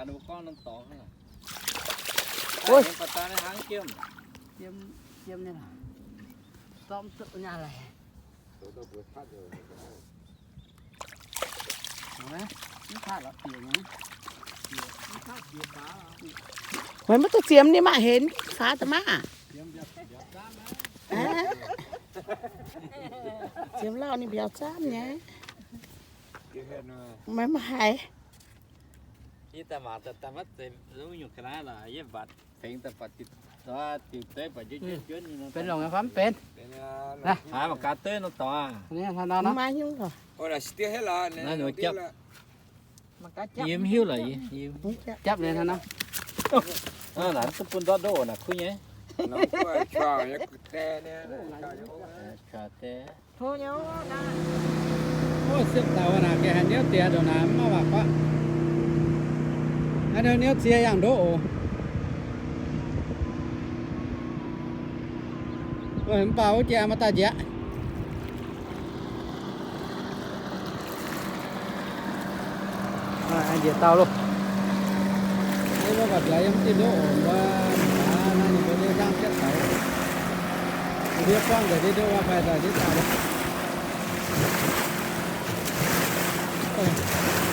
Meih maiv duqv ziemx ninh maiv henv faaux daaih maah. Ziemx lauh ninh mbiauz zaamv nyei. Meih maiv haiz. Benx longc nyei fai mv benx? Mangc gaax deix nor dorngx. Maiv hiuv lorqc. Yie mv hiuv lorqc, yie, yie japv nyei hnangv nor. Naaic duqv bun ndortv ndoqv naaic kuv nyei. Siepv dauh naaic gengh haiz niouv diex ndongc naaic mv maaih waac guaatv. Niouv ziex yangh ndoqv oc. Mv baac wuov jaa maaih daaih njiec. Njiec dauh loh. Mv baac biaux yiem diuh ndoqv oc, mbuo naaiv ninh mbuo nyei nzangv jienv taux. Ndiev buangv nzengc diuh ndoqv wuov, faix daaih diuh dauh loh.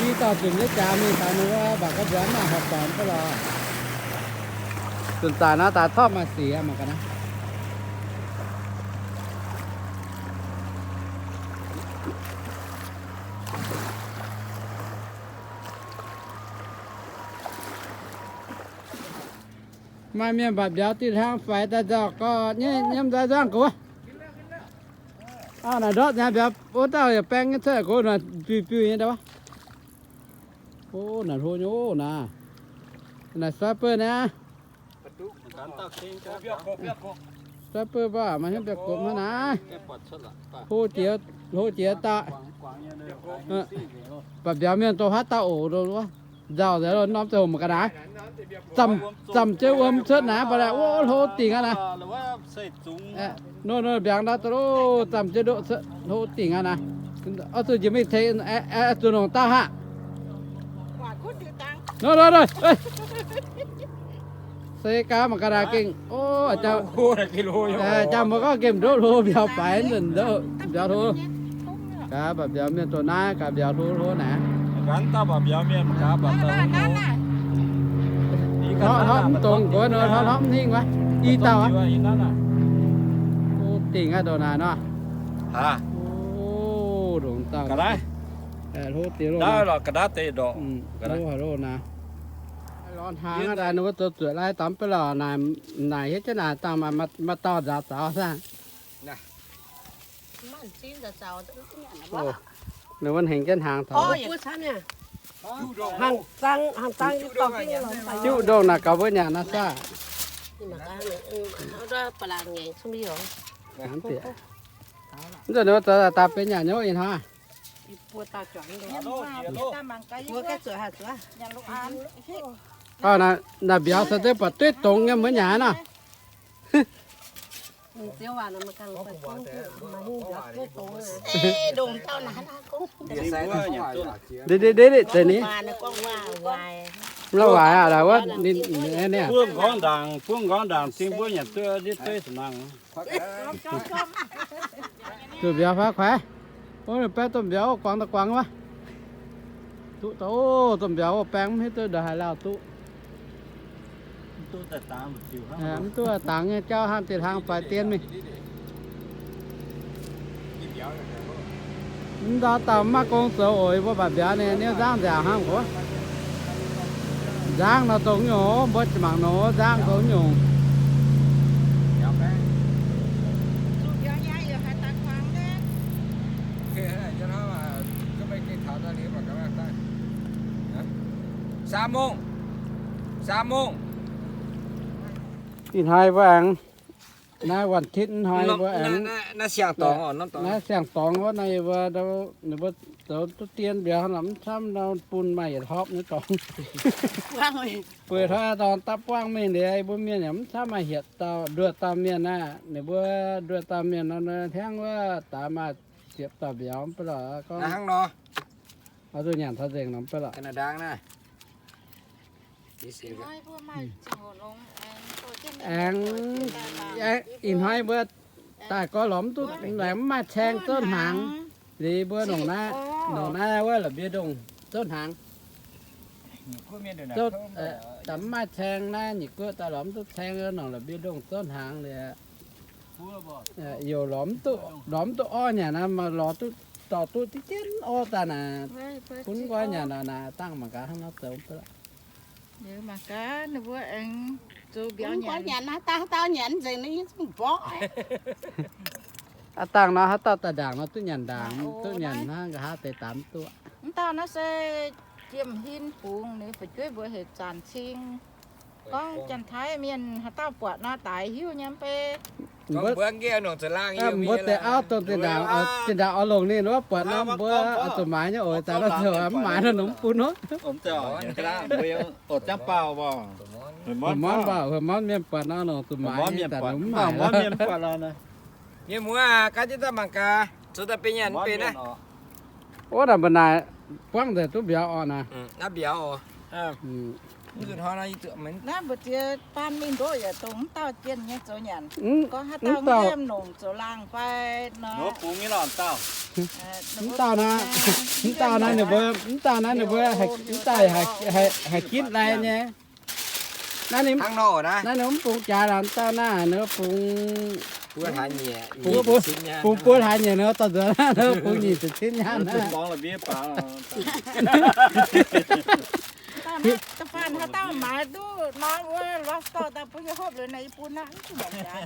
I dauh zunc nyei jaax mingh taux ninh wuov, mv baac gorngv mbuo mv maaih horpc dorngx mv baac lorqc. Zunc zaanc naaiv daaih torqv maaih sic mangc gaax naaiv. Maaih mienh mbatc mbiauz diuh hlang faix daaih nzauh gorx nyei, nyiemv nzaaih nzangv gox wuov. Aa, naaic ndortv nyei mbiauz, wuov dauh yaac baeng nyei cuotv gox naaic biuh biuh nyei ndau wuov. O, naaic hlo nyei oc naaic. Naaic sniper naaiv. Sniper baac maaih hnyouv mbiauz gopv hnangv naaiv. Hlo jiex, hlo jiex daaih. Baac mbiauz mienh dongh haaix dauh oc, nzauh nzengc loh, norm ziangh hoc mangc gaax naaiv. Zamc jienv wuom cuotv naaiv, baac naaic, o, hlo dingc aqv naaiv. Nor, nor, mbiauz ndau daaih loh, zamc jienv ndoqv cuotv, hlo dingc aqv naaiv. Oix zuqc njiec mingh tengx, zuqc longc dauh haac. Nor, nor, nor, se gaax mangc gaax naaic gengh, o, jangx mbuo gorngv gemh ndoqv hlo mbiauz faix nzunc ndoqv mbiauz hlo. Gaax baac mbiauz mienh dongh naaiv gaax mbiauz hlo hlo naaic. Hnangv mv dongz nqox nor, hnangv mv hingh wuov, i dauh aqv. O, dingc aqv ndongc naaic nor. O, ndongc dauh hlo deix loh, hlo haic loh naaic. Lorz hnaangx aqv, ninh mbuo zoux zuoqc lai daux beiv lorqc, naaic hietv jienv naaic dangh maaih dauh nzaaux zaux saah. Ninh mbuo hengx jienv hnaangx taux. Juqv ndongh naaic gaux mbuo nyanc naaiv saah. Mv zeiz ninh mbuo zoux daaih benx nyanc nyei ih hnoi. Naaic mbiauz se deix buatc dueiv dongz nyei mbuo nyanc nor. Ndeic, ndeic, ndeic, zeiz ni. Mv la'waaic aqv, wuov ninh, ninh, ninh. Buov nqorngv ndaangc, buov nqorngv ndaangc, zing mbuo nyanc duqv ndiev dueiv sa'nangc. Duqv mbiauz fai kuaix. Ov, ninh baeng domh mbiauz guangc daaih guangc wuov. Duqv daaih, ov, domh mbiauz baeng mv hiuv duqv ndongc haaix lauh duqv. Mv duqv dangx nyei jauv hnangv, deix hlang faix dien mingh. Mv ndau dauh mv maaih gong zoux oc, mbuo mbaac mbiauz ninh niouv nzangv nziaauc hnangv oc. Nzangv nor dongh nyungc, mbuo mangc nor nzangv dongh nyungc. Ih hnoi mbuo aengx, naaiv วันอาทิตย์ ih hnoi mbuo aengx, naaiv siang-dorngx wuov, naaiv mbuo, ninh mbuo zoux duqv dien mbiauz hnangv nor mv camv nor bun maaih yietc hopv nyei dorngx. Bueix hnoi dorngx daaih buangh mingh liuz, mbuo mienh yaac mv camv maaih hietc dauh nduoh dauh mienh aqv. Ninh mbuo nduoh dauh mienh nor, hnangv wuov daaih maaih ziepc dauh mbiauz mv baac lorqc gorngv. Oix zuqc nyanc taux nzengc nor mv baac lorqc. Aengx, aengx ih hnoi mbuo daaih gorngv lorz mv duqv, mv maaih caeng zouv hnaangx. Liuz mbuo nongc naaiv, nongc naaiv wuov la'mbie ndongh zouv hnaangx. Zouv, daaih mv maaih caeng naaiv, nyic guoqv daaih lorz mv duqv caeng, nongc la'mbie ndongh zouv hnaangx liuz, youc lorz mv duqv, lorz mv duqv orv nyanc naaiv, maaih lorz duqv dorh duqv diqv jienv orv daaih naaic, bun nqoi nyanc naaic, dangh mangc gaax hnangv nor zoux. Mangc gaax ninh mbuo aengx zoux mbiauz nyanc. Aav dangh nor haaix dauh daaih ndaangc nor duqv nyanc ndaangc, duqv nyanc hnangv, nqa'haav deix daamx duqv. Mv dauh naaiv se jiem hin bungx, ninh fu'jueiv mbuox heuc Zanc Cing. Gorngv Janx-Taiv mienh haaix dauh buatc nor daaix hiuv nyei mv bei. Mbuo deix auv dongh zinh ndaangc, zinh ndaangc oix longc ninh wuov buatc nor mbuo zuqc maaiz nyei oc, zaaix nor zoux mv maaiz nor nongx bun wuov. Huoc morn mbaauh, huoc morn mienh buatc nor nongx zuqc maaiz, zaaix nor mv maaiz. Mienh muoz aac, gaav jienv daaih mangc gaax, zoux daaih benx nyanc mv benx naaiv. Wuov naaic mbuo naaic buangv nzengc duqv mbiauz orqc naaic. Naaiv mbiauz oc. Naaiv mbuo ziex baan mingh ndoqv yaac dongh mv dauh jienh nyei zoux nyanc. Gorngv haaix dauh nqemh longc zoux laangh fai nor. Mv dauh naaiv, mv dauh naaiv ninh mbuo, mv dauh naaiv ninh mbuo haih, mv dauh haih, haih ginv lai nyei. Naaiv ninh, naaiv ninh mv bungx jaaix lorqc, mv dauh naaiv ninh bungx, bungx buo hlaax nyieqc nor, dorh nzuonx naaiv ninh bungx nyic ziepc cin nyaanh naaiv. Da'faanh haaix dauh maaiz duqv norm wuov lost dauh daaih bun yie hopv liuz naaic yie bun aqv.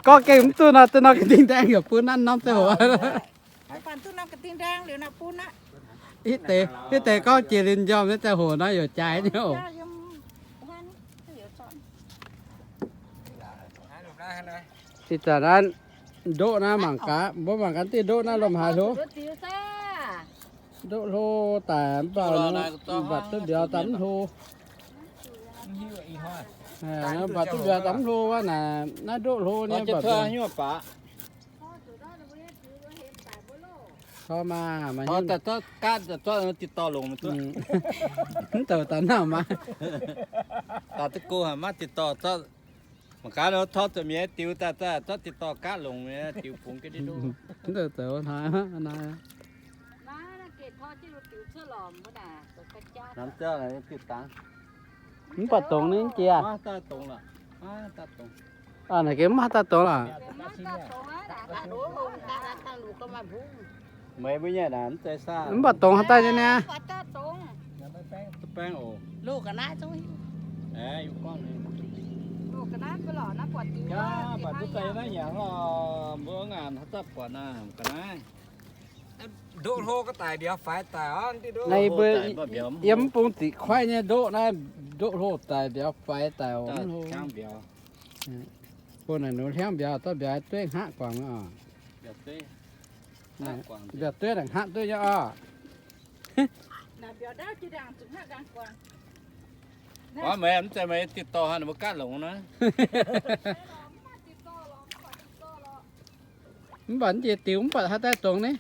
Gorngv gengh mv duqv nor, duqv norm ga'dingh ndaeng yaac bun naaiv norm ziangh hoc. Da'faanh duqv norm ga'dingh ndaeng liuz naaic bun aqv. Hitv deix, hitv deix gorngv jiex linh njormh nyei ziangh hoc nor yaac jaaix nyei oc. Ih zanc naaiv ndoqv naaiv mangc gaax, mbuo mangc gaax diuh ndoqv naaiv lomh haaix hlo. Ndoqv hlo daic mv baac, mv baac duqv mbiauz daaih mv hlo. Mv baac duqv mbiauz daaih mv hlo wuov naaic, naaiv ndoqv hlo nyei mv baac. Tor maah, mv douc daaih nangh maah. Daaih duqv go haic maiv ditc dorh zorqv. Mangc gaax nor tor zoux mienh diux daaih, zorqv ditc dorh gaatv longc mienh diux bungx jienv diqv ndoqv. Mv douc zoux hnoi naaiv. Mv baac dongz ninh jiex. Naaiv gengh mv haaix dauh dongz lorqc. Meih mbuo nyei naaic mv zeiz saah. Mv baac dongz haaix dauh nyei niaa. Baeng oc. Mbuo ngaanc haaix dauh buatc naaiv. Ndoqv hlo ga'daic mbiauz faix daic oc. Naaiv mbuo yiem mv bung ziqc kuaaiv nyei ndoqv naaiv, ndoqv hlo daic mbiauz faix daic oc. Bun naaic nor hliangv mbiauz, zorqv mbiauz dueiv hngaqv guangc oc. Mbiauz dueiv naaic hngaqv dueiv nyei oc. Oix meih mv zeiz meih ditc dorh haaix ninh mbuo gaatv longx naaiv. Mv baac mv jiex diux mv baac haaix daaih dongz ni.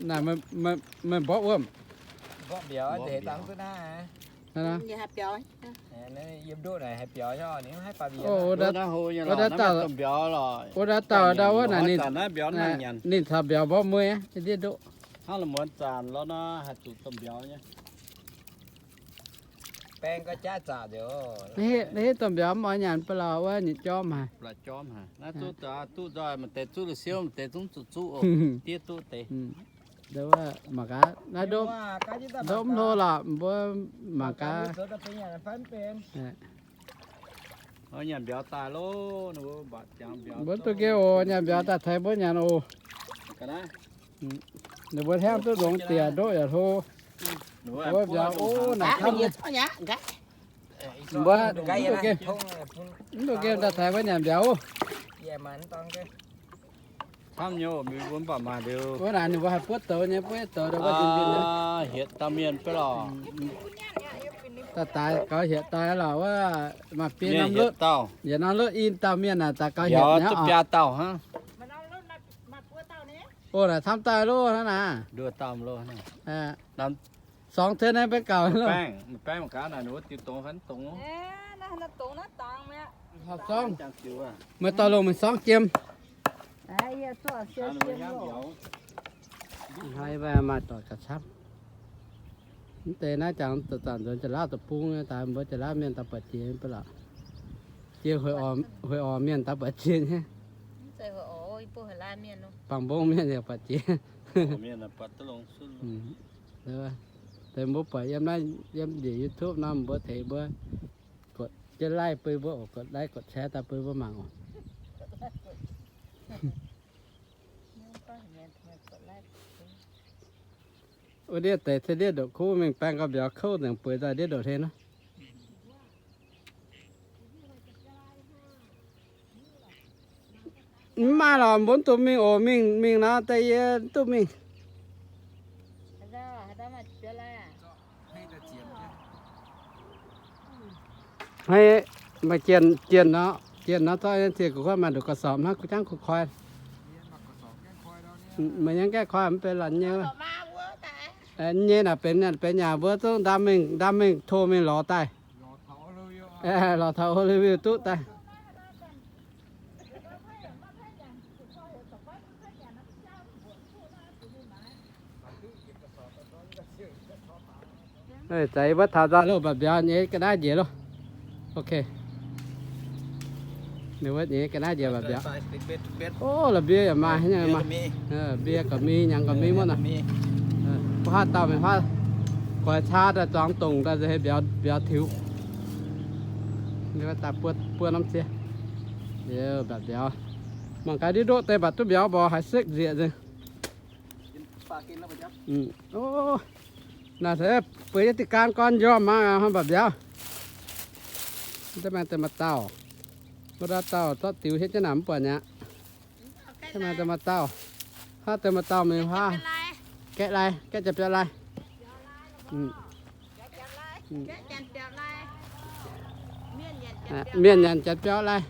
Naaic meih mborqv wuom. Wuov dauh dauh wuov naaic ninh caux mbiauz mborqv mueiz ndiev ndoqv. Naaiv hitv domh mbiauz mv oix nyanc ba'lauh wuov nyei jorm haic. Mangc gaax naaiv ndoqv mv hlo lorqc, mbuo mangc gaax. Mbuo duqv nqemh oc, nyanc mbiauz daaih tengx mbuo nyanc oc. Ninh mbuo hliangv duqv longx diex, ndoqv yaac hlo. Mbuo mbiauz o naaic camv. Mbuo mv duqv nqemh daaih tengx mbuo nyanc mbiauz. Camv nyei, mbuo mv baac maaih liuz. Wuov naaic ninh mbuo haih buov douz nyei, buov douz daaih wuov nzunc nzunc nyei. Hietc dauh mienh beiv lorqc. Daaih daaih gaux hietc daaih lorqc wuov, maaih biei norm lotv, yietc norm lotv i dauh mienh naaic daaih gaux hietc nyei oc. Biaa dauh hnangv. O, naaic camv daaih loh hnangv naaic. Sorng cuotv naaiv mbenc gauh. Sorng. Meih dorh lungh mingh sorng jiem. Hnoi maaih doic gauh camv. Mv deix naaiv jangx zanc-zanc nzuonx Janx-Laauv deic-bung daaih, mbuo Janx-Laauv mienh daaih buatc jiex mv baac lorqc. Jiex Hueix Orc mienh daaih buatc jiex nyei. Bangh Mbong mienh yaac buatc jiex. Deix mbuo buatc yiem naaiv, yiem njiec YouTube nor, mbuo tengx mbuo กด jienv like bun mbuo oc, กด like กด share daaih bun mbuo mangc oc. Wuov ndiev deix se ndiev ndoqc kuv mingh baeng gauh mbiauz kouv nzengc, bueix nzoih ndiev ndoqc hlen nor. Mv maaih lorqc, mbuo mv duqv mingh oc. Mingh, mingh nor deix yie mv duqv mingh. Hei, maaih jienh, jienh nor, jienh nor zorqv nyei, ziec gu'guoqv maaih nduqc กระสอบ hnangv, kuv jangv kuv koi. Meih nyei gaeqv koi mv benx lorqc nyei. Nyei naaic benx, benx yaac mbuo zungv ndaam mingh, ndaam mingh tov mingh lorz daaih. Lorz taux O L V duqv daaih. Za'eix wuov taux nzauh loh, mba'biauz nyei ga'naaiv njiec loh. Ok. Ninh wuov nyei ga'naaiv njiec mba'biauz. O, la'mbie yaac maaih, maaih. Mbie gauh mingh, nyanc gauh mingh muonv naaic. Mbuo haav dauh mingh haav, goix caa daaih zuangx dongc daaih nzengc hei mbiauz tiux. Daaih buo norm cie. Liuz mba'biauz. Mangc gaax ndiev ndoqv deix mba'biauz duqv mbiauz mborqc haiz sekv nzieqc nzengc. Naaiv se bueix yietv diqc gaam gorn njormh maah, hnangv mba'biauz. Mv deix maaih deix maaih dauh, mbuo dauh dauh zorqv diux hietv jienv naaic mv buatc mi'aqv. Mv deix maaih deix maaih dauh, haav deix maaih dauh mingh huaav, gaeqv lai, gaeqv janx-biauv lai. Mienh nyanc janx-biauv lai.